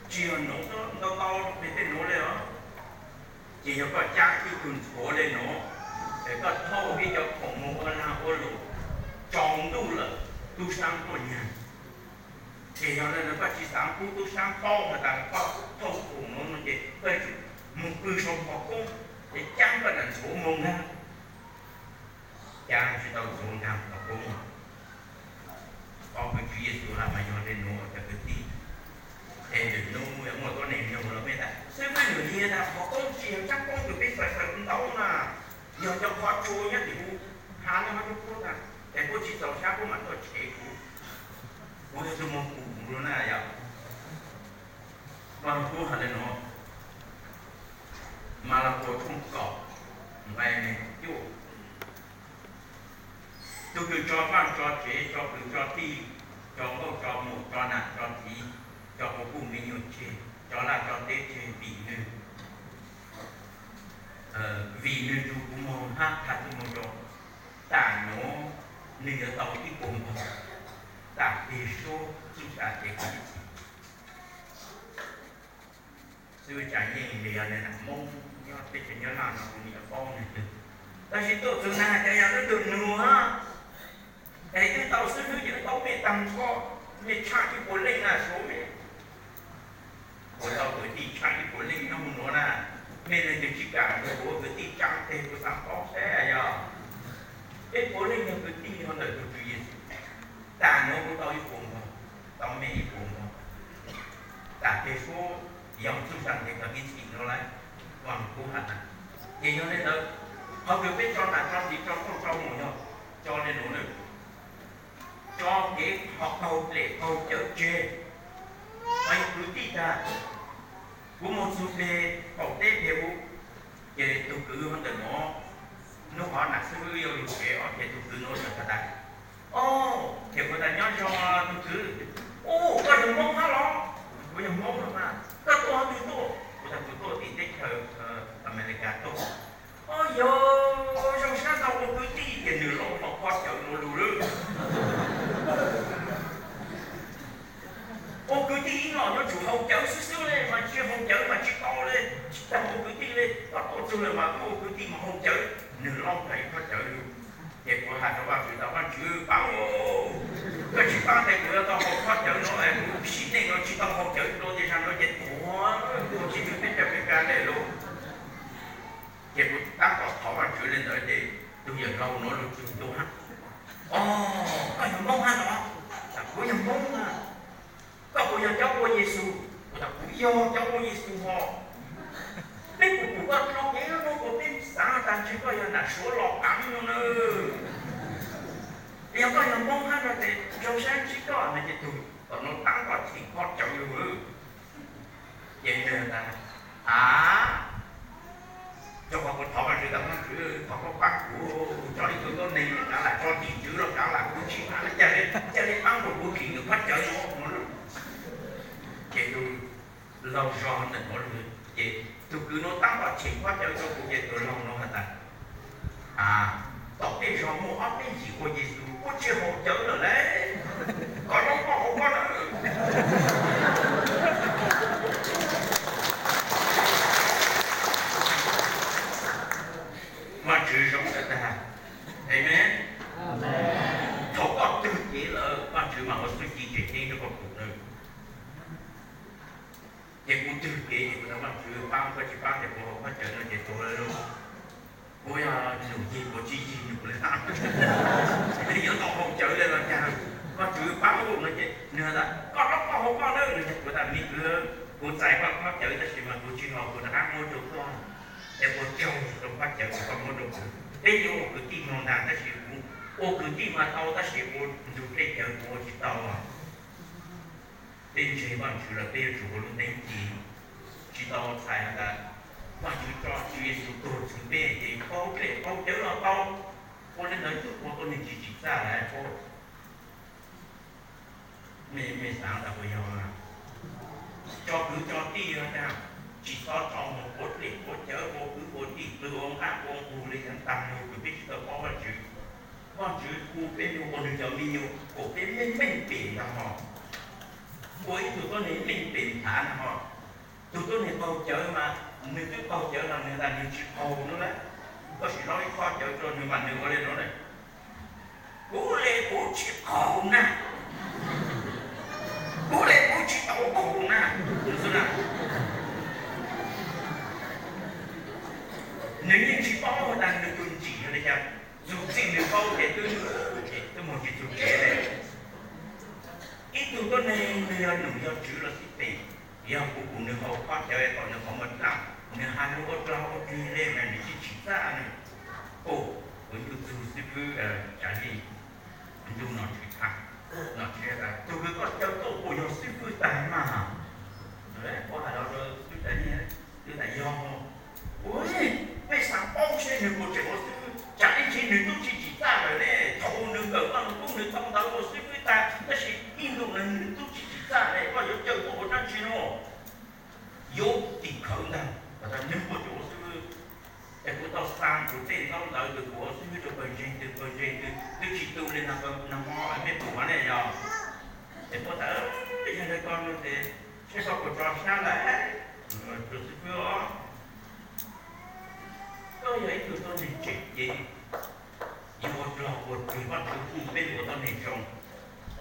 tsis yog nuv ntau ntau rau pem tej nuav le os. Ces yog koj cab ib tug ntxhuav le nuav, es koj thauj ib cov khoom mus ua lag ua luam, tsaus ntuj lawm tub saab tuaj nyag. Ces yog le nuav koj tsis xaav pub tub saab paub has tas koj thauj khoom nuav no ces koj yuav tsum mus pw sau npoo koob, ces cab koj daim ntxhuav mus nkaag, cab tsis tau ntxhuav nkaag npoo koob. Ob, kuv Tswv Yexus has mas yog le nuav cov kwv tij. Es lwm nub muaj tuab neeg nug los mej tas xib fwb, nwg li tas npoo koob tsis yog tsaab koob kws peb xav xaws ntau na, yog cov qhov tsua nyob tim u, has le hov rua puab tas, es puab tsis txaus sab puab mam tuaj tshev kuv, kuv yog tug moog pum lug na yog. Vaaj Lug Kub has le nuav, Malakaus tshooj kaum nqai neeg cuaj, tug kws tso vaaj tso tsev, tso kwv tso tij, tso nkauj tso muam, tso nam tso txiv, tso quas puj me nyuam tseg, tso laj tso teb tseg vim nwg, vim nwg tug kuv moog hab thaam tug moog rua, tam nuav nwg yuav tau ib puas npaug, tam peg suab txuj sa tes kws ib txhis. Xib Tsam Yeej nws yog nws nam Moob nyob teb chaws Nyab Laj no kuv nim paub nws twg, tab sis tuaj txug na cas yog lub tug nug hab, es twb tau xib fwb ces paub mej taag nrho, mej tshaj ib puas leej na Suav mej. Kuv tau kwv tij tshaj ib puas leej nyob hov nuav na, mej leej twg tsis kam nrug kuv ua kwv tij tsaa teg kuv xaav paub seb yog peb puas leej yog kwv tij hov ntawm tug Tswv Yexus. Tam nuav kuv tau ib puas npaug, tau mej ib puas npaug, tam peg suab yog txuj sa tes kws ib txhis nuav lawm, Vaaj Lug Kub has tas. Ces yog le ntawd, qhov kws peb tso nam tso txiv tso nkauj tso muam yog tso le nuav na, tso kev qaug dlem qaug cawv tseg. Mas yog kwv tij tag, kuv moog txug peg qaum teb peg u, ces tug kwv hov ntawm nuav, nub qhov nam xib fwb yuav lug tsev os, ces tug kwv nuav txawm has tas, o, ces kuv tas nyob zoo tug kwv, u, koj yog Moob hab los? Kuv yog Moob los mas. Koj tuaj hov twg tuaj? Kuv tas kuv tuaj tim teb chaws Amelikas tuaj. O, yog zoo sab ntau ua kwv tij. Ces nwg loj hlo qhov cawv lug lug lawm. Ua kwv tij ib los yuav tsum haus cawv xwb xwb le, mas tsis haus cawv mas tsis tau le, tsis tau ua kwv tij le. Koj tuaj txug lawm mas koj ua kwv tij mas haus cawv. Nwg loj kag ib qhov cawv lug. Ces kuv has rua Vaajtswv tas, Vaajtswv paab, koj tsis paab tes kuv yuav tau haus qhov cawv no, kuv sim neej no tsis tau haus cawv dlua, ces zag no ces tuag, tuag tsis txug teb chaws Amelikas le lauj. Ces kuv taab tom thov Vaajtswv le ntawd ces tug yawm laug nuav lug txug ntua hab, o, koj yog Moob hab los? Kuv yog Moob na. Koj puas yog caub ua Yexus? Kuv tas kuv yog caub ua Yexus hos. Peb puas pum koj dlua kev lub nub kuas peb xaav tas ntshe koj yog nam Suav los qaav no na. Yog koj yog Moob hab no ces zoo sab ntsib koj no ces tug tom nuav taab tom cheem qhov cawv lug. Ces nwg tas, a, rua qhov kuv thov Vaajtswv tas, Vaajtswv, thov koj paab kuv, tso ib tug tuab neeg los kaav lam, tso tim tswv los kaav lam, kuv tsis paab, ca le paab rua kuv cheem nws qhov cawv no. Ces tug laug zog ntawm nuav lug, ces tug kwv nuav taab tom cheem qhov cawv rua kuv ces tug laug nuav has tas, a, tom tej zog muaj ob peb yim ua Yexus puab tsis haus cawv lawm le. Koj lub koj haus koj na. Vaajtswv zoo tag tag. Amen. Thaum koj twg kev lawm Vaajtswv mam ua txuj ci tseem ceeb rua koj pum lawm. Ces kuv twg kev ces kuv tas Vaajtswv paab, koj tsis paab ces kuv haus qhov cawv no ces tuag lawm lauj. Kuv yog nus yig kuv tsis yig nus le, yuav tau haus cawv le los cas. Vaajtswv paab no ces nwg tas koj lub koj haus koj na. Nwg tas kuv tas me kwv, kuv txais koj qhov cawv tab sis mas kuv tsis haus, kuv rov qab muab rua koj. Es ua tsaug rua qhov cawv koj muab rua kuv. Peb yuav ua kwv tij moog ntag tab sis kuv ua kwv tij mas tau tab sis ua ntug dlej cawv kuv ua tsis tau. Peb ntseeg Vaajtswv lawm peb yuav tsum ua lub teeb ci, tsis tau txhais has tas Vaajtswv tso Tswv Yexus tuag txug peb ces paub dlej paub cawv los tau. Ua le ntawd twb ua tuab neeg tsis tsim txaj lawm. Mej xaav tas puas yog? Tso kwv tso tij os, tsis txhob tso mus ua dlej ua cawv ua kwv ua tij, qw ua nqaj ua nqug le, yog taag lug kws peb tsis tau paub Vaajtswv. Vaajtswv hu peb lug ua nwg cov me nyuam kuas peb meej meej pem ntag hos. Ua ib tug tuab neeg meej pem nthav no ho, tus tuab neeg qaug cawv mas nws twb qaug cawv los nws tas nws tsis qaug no lawm, koj sim lob ib khob cawv rau nws mas nws ua li no lawm. Kuv li kuv tsis qaug na, kuv li kuv tsis tau qaug na. Nws yeej tsis paub tas nws tus ntsim yog li cas, txug txij nws paub ces twb, twb mus tsis txug kev li. Ib tug tuab neeg nws yog num yog tswv los xij peem, yog kuv pum nws haus khob cawv kom nws qhov muag dlaaj, nws has lug ua dlaag ua dlig li mas nws tsis tsim txaj nws. Kuv ncu txug xib fwb Tsav Yij, ncu nom tswv tham, nom tswv tas tug kws koj caw tuaj puas yog xib fwb tag mas? Kuv has los rau xib fwb Tsav Yij, xib fwb tas yog. Ua, peb xaav paub seb nws puas tseem ua xib fwb, tsam ib ntsis nws tub tsis tsim txaj lawm ne. Thaum nws kawm Vaaj Lug Kub nws tau ntawv ua xib fwb tag tab sis ib ntu no nws tub tsis tsim txaj li, koj yuav caw tuaj ua dlaab tsi no? Yuav tim khawv ntag, nws puas tseem ua xib fwb. Es kuv tau xa kuv tej ntaub ntawv kws kuv ua xib fwb rau pawg ntseeg twg pawg ntseeg twg twb tsis tu li no, nag hmo mej pum no ne yog. Es puab tas, yog li ko no ces seb koj puas tso sab lawm, tus xib fwb os. Koj yog ib tug tuab neeg tseem ceeb, yuav ua dlog ua dlig, Vaajtswv hu peb ua tuab neeg zoo,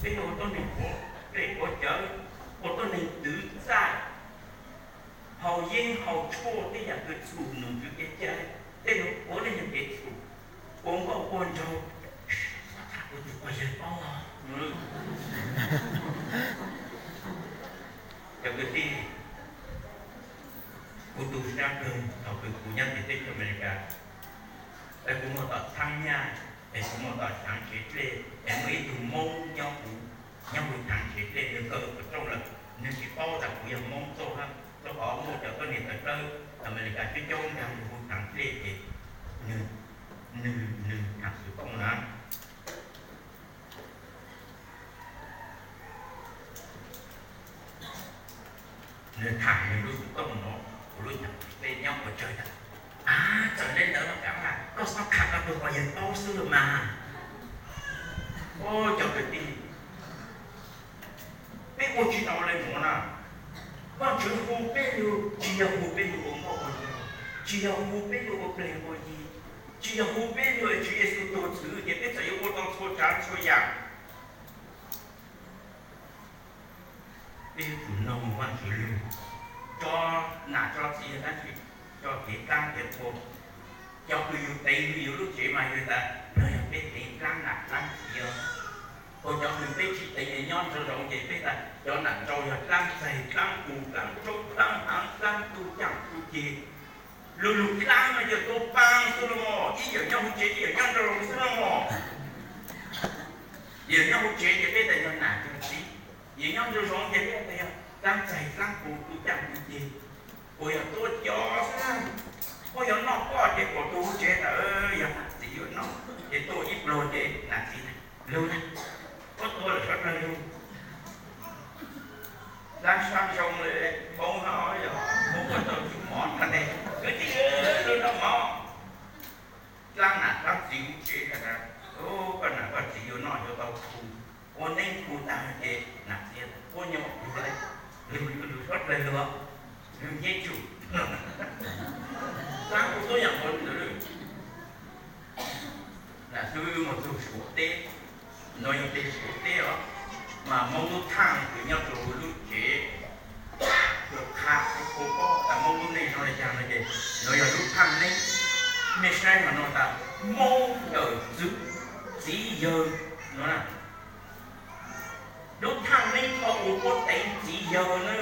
peb ua tuab neeg qhuav, peb qhuav cawv, ua tuab neeg twv txaj, haus yeeb haus tshuaj, tej yam kws txhum num ntsws kev cai, tej nuav ua leej yog kev txhum, ua nkauj ua nraug, ua tug quas yawg paub. Cov kwv tij, kuv tu sab kawg thaum kws kuv nyob tim teb chaws Amelikas, es kuv muaj tom txhaab nyaj, es kuv muaj tom tshaav tsev dlej, es muaj ib tug Moob nyob huv, nyob huv tshaav tsev dlej, nws kaw tus rooj lawm, nws tsis paub tas kuv yog Moob, rau qhov muaj cov tuab neeg tawv dlawb Amelikas coob coob nkaag huv tshaav dlej ces nws, nws thaam xwm tooj na. Nws tham nws lub xwm tooj no, kuv lub thaam dlej nyob ua tsawg tas. Ab, txawm le ntawd los kav mas koj xob kham koj tug quas yawg paub xwb mas. Cov kwv tij, peb ua tsis tau le nuav na. Vaajtswv hu peb lug tsis yog hu peb lug ua nkauj ua nraug, tsis yog hu peb lug ua pleg ua yi, tsis yog hu peb lug es Tswv Yexus tuag txwv ces peb txawm yuav ua tau txhua tsaav txhua yaam. Peb yuav tsum noog Vaajtswv lug, tso nam tso txiv yog dlaab tsi, tso kev dlaab kev qhua. Cov kws yug teev yug lub tsev mas yug tas no yog peb teev dlaab nam dlaab txiv os. Ua cov kws peb tsis teev es nyob nraug zoov ces peb tas cov nam nraug yog dlaab txaig dlaab qus dlaab tsoob dlaab haav dlaab tug caaj tug ceg. Lug lug dlaab no yog tua paab xwb los mas, ib yawm nyob huv tsev ib yawm nyob nraug zoov xwb los mas. Yawm nyob huv tsev ces peb tas yog nam yog txiv, yawm nyob nraug zoov ces peb tas yog dlaab txaig dlaab qus tug caaj tug ceg. Puas yog tua cov xwb na? Puas yog noj koj ces puas tus huv tsev tas yog nam txiv yuav noj ces tua ib pluag ces nam txiv lug na, puab tua lawm sawv dlawg lug. Dlaab sab zoo le, Hmoob no yog Hmoob ua tau tsum mov tag ne, kwv tij lug noj mov. Dlaab nam dlaab txiv huv tsev tas, koj nam koj txiv yuav noj yuav tau khu, ua neeb khu tag ces nam txiv puab nyob lug, lug lug sawv dlawg lug, lug ncej tsum. Dlaab kuj tuab yaam nkaus ntawd. Nam xwb mus txug Suav teb, no yog teb Suav teb os, mas Moob lub thaaj kws nyob rua huv lub tsev, kws qha kuv paub tas Moob lub neej zoo le caag no ces no yog lub thaaj neeb. Mej saib mas no tas Moob nkawm txwv txiv yawg no na. Lub thaaj neeb thaum ub puab teev txiv yawg na.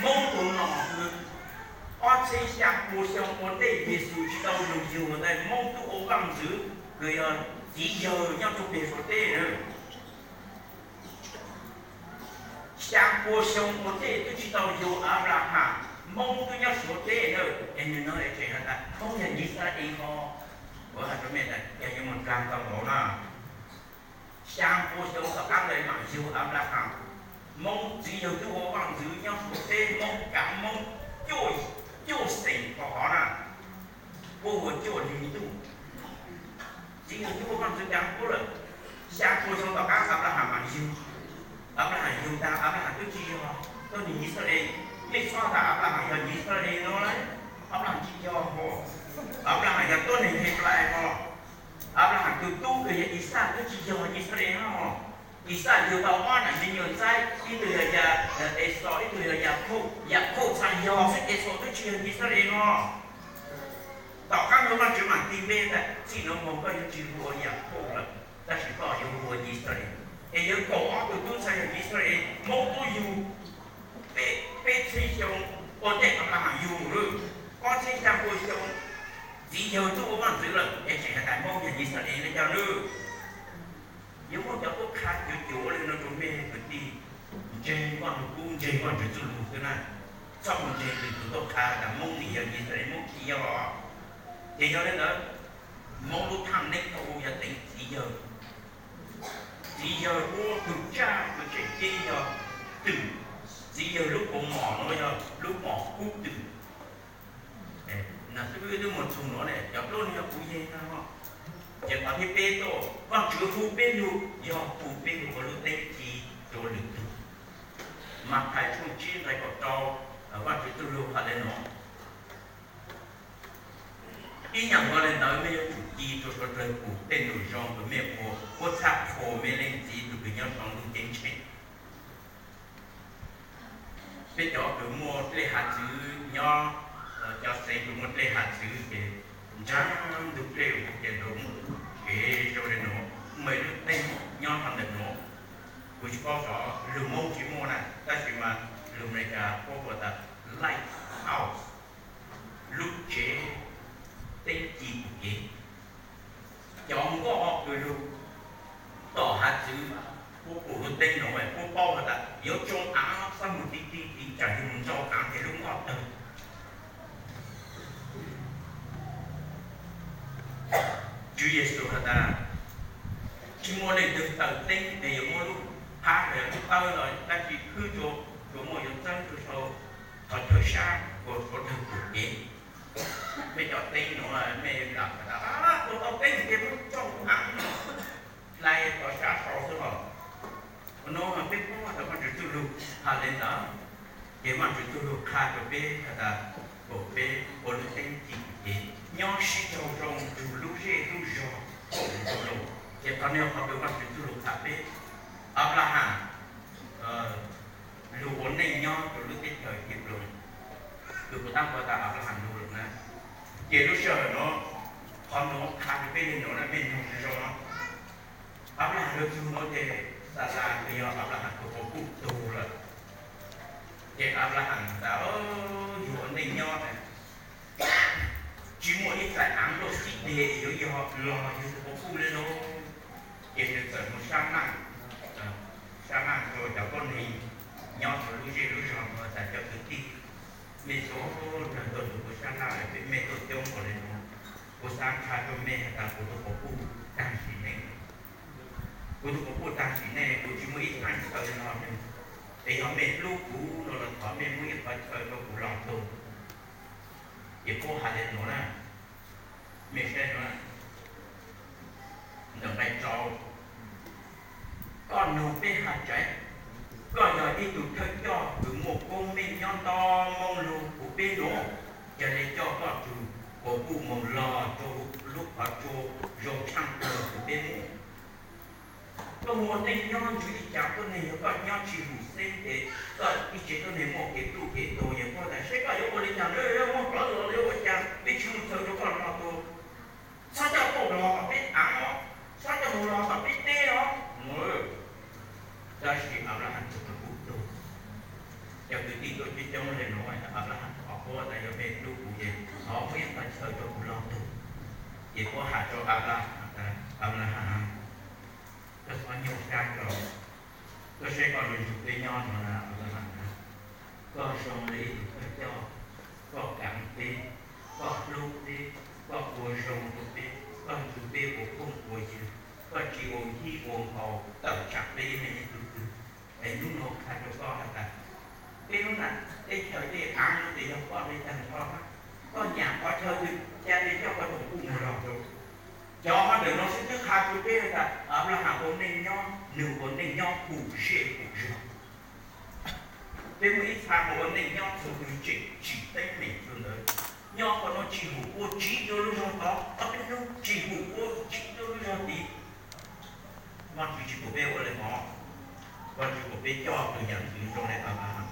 Moob tus nom kws ob txhiab xyaa pua xyoo ua ntej Yexus tsis tau lug yug ntawd Moob tub ua vaaj ntxwv kws yog txiv yawg nyob rua peg Suav teb na. Xyaa pua xyoo ua ntej twb tsis tau yug Anplaham, Moob twb nyob Suav teb na. Es nwg no tseem has tas Moob yog Yixalayees ho. Kuv has rua mej tas yog yuav moog dlaag tau nkaus na. Xyaa pua xyoo tom qaab ntawd maam yug Anplaham. Moob txiv yawg tub ua vaaj ntxwv nyob Suav teb, Moob kaav Moob cuaj xeem tau hov na, puab ua cuaj li ntuj. Txiv yawg tub ua vaaj ntxwv kaav puab lawm, xyaa pua xyoo tom qaab Anplaham maam yug. Anplahas yug tag, Anplahas twb tsis yog tuab neeg Yixalayees. Nej txhob tas Anplahas yog Yixalayees no, Anplahas tsis yog os. Anplahas yog tuab neeg Henplais os. Anplahas tus tub uas yog Ixaj twb tsis yog Yixalayees no. Ixaj yug tau ob nam me nyuam ntxaib, ib tug yog Exaus, ib tug yog Yakhauj. Yakhauj txhaj yog xwb, Exaus twb tsis yog Yixalayees no. Tom qab no Vajtswv mam tig npe tas txij no mus koj yuav tsis hu ua Yakhauj lawm, tab sis koj yuav hu ua Yixalayees. Es yawg kaum ob tus tub txhaj yog Yixalayees. Hmoob tub yug peb txhiab xyoo ua ntej Anplahas yug lawm, ob txhiab xya pua xyoo txiv yawg twb ua vaj ntxwv lawm, es tseem hais tias Hmoob yog Yixalayees li cas lawm? Yuav muaj cov tuaj qha cuav cuav li no rau mej kwv tij, ntseeg Vajluskub, ntseeg Vajtswv txuj lug xwb na. Txhob mus ntseeg lwm tus tuaj qha tas Hmoob nim yog Yixalayees, Hmoob tsis yog. Ces yog li ntawd, Hmoob lub thaj neeb thaum ub yog teev txiv yawg. Txiv yawg ua tug tsaj tus tseem ceeb yog twm. Txiv yawg lub kaus mom no yog lub mom kub twm. Nas twb wb twb mus txug nuav ne, cov dluab no yog puv yeg no. Ces qhov thib peb tuaj, Vajtswv hu peb lug yog hu peb lug ua lub teeb ci rua lwm tug. Mathais tshooj tsib nqe kaum rau, Vajtswv txuj lug has le nuav: Ib yam nkaus le ntawd mej yuav tsum ci rua suav dlawg kuv tej num zoo kws mej ua, puab txhaj qhuas mej leej txiv tus kws nyob sau ntuj ceeb tsheej. Peb cov kws muaj dlej hav txwv nyob, cov xeev kws muaj dlej hav txwv ces ntsag ntug dlej ces nrug mus kev zoo le nuav, muaj ib lub teeb nyob rua ntawm nuav. Kuv tsis paub xyov lug Moob tsis muaj na, tab sis mas lug Amelikas puab hu tas lighthouse, lub tsev teeb ci pum kev. Cov nkoj kws lug tom hav txwv, puab pum lub teeb nuav, puab paub has tas yuav tsoo aav, xab mus tiv tiv tiv tsam yug mus ntsau aav ces lub nkoj tawg. Tswv Yexus has tas, tsis muaj leej twg taws teeb es yuav muab lub phab los yog lub tawb los dab tsi khwb rua, tsuas muaj yuav txawb rua sau qhov chaw sab uas suav dlawg pum kev. Mej cov teeb nuav mej lam has tas, ua tau teeb ces muab tsoo aav no, hlais qhov sab sau xwb los. Ua nuav peb paub tas Vajtswv txuj lug has le ntawd, ces Vajtswv txuj lug qha rua peb has tas kom peb ua lub teeb ci pum kev nyob sib raug zoo nrug lub zej lub zog koom nrug lug. Ces qhov no yog qhov kws Vajtswv txuj lug qha peb. Anplahas lug ua neej nyob rua lub teb chaws Hebroos, kws kuv tab kuv tas Anplahas lug lawm na. Ces lub sij hawm nuav, qhov nuav qha rua peb le nuav na, mej noog zoo no. Anplahas lug txug nuav ces Xalas kws yog Anplahas tus quas puj tug lawm. Ces Anplahas tas, yug ua neej nyob na, tsis muaj ib txhais aav luaj xib deg yuav yog los yug tus quas puj le lauj. Ces nws txawm mus sab laj, sab laj rua cov tuab neeg nyob rua lub zej lub zog nuav tas, cov kwv tij, mej suav dlawg tuaj nrug kuv sab laj, mej tuaj coob npaum le nuav, kuv xav qha rua mej has tas kuv tus quas puj taag sim neej. Kuv tus quas puj taag sim neej, kuv tsis muaj ib txhais chaw los nws. Es yog mej hlub kuv no los thov mej muab ib qhov chaw rua kuv los tug. Ces puab has le nuav na, mej saib nuav, ntawm nqai rau, koj noog peb haj tsaiv, koj yog ib tug thawj coj kws muaj koob meej nyob nto moo lug huv peb nuav, ca le coj koj tug quas puj moog lug rua lub qhov tsua zoo tshaaj plawg huv peb nuav. Koj mus ua neej nyob ntsug ib caag tuab neeg, yog koj nyob tsis hum xeeb ces koj ib tsev tuab neeg muaj kev pluj kev tuag, yog koj tas seb koj yuav ua le caag, muaj plawv los yuav ua caag, peb tsis muaj chaw rua koj los tug. Txhob coj koj los tom peb aav os, txhob coj mus los tom peb teb os. Tab sis Anplahas tus quas puj tug, cov kwv tij tuaj coob coob le nuav, Anplahas thov puab tas yog mej hlub kuv ces thov muab ib qhov chaw rua kuv los tug. Ces puab has rua Anplahas tas, Anplahas, koj txhob nyuaj sab ko, koj saib koj lug nrug peb nyob no na Anplahas, koj zoo le ib tug thawj coj, koj kaav peb, koj hlub peb, koj ua zoo rua peb, koj nrug peb ua phooj ua ywg, koj tsis ua hib ua nkaus tawm tsam peb ib leeg ib tug twg. Es hnub nuav qha rua koj has tas, peb lub nam teb chaws tej aav nuav tes yog koj le taag nrho, koj nyam qhov chaw twg ca le coj koj tus quas puj moog los rua. Cov hov ntawm nuav xwb twb qha rua peb has tas Anplahas ua neej nyob nws ua neej nyob puv zej puv zog. Peb muaj ib txha ua neej nyob txhua tus tseem tsim teeb meem txog ntawd. Nyob qhov no tsis hum ua tsiv dua lub zog tod, ob peb hnub tsis hum ua tsiv dua lub zog tid. Vajtswv tsis pub peb ua li hov. Vajtswv pub peb coj tus yam ntxwv zoo li Anplas Has.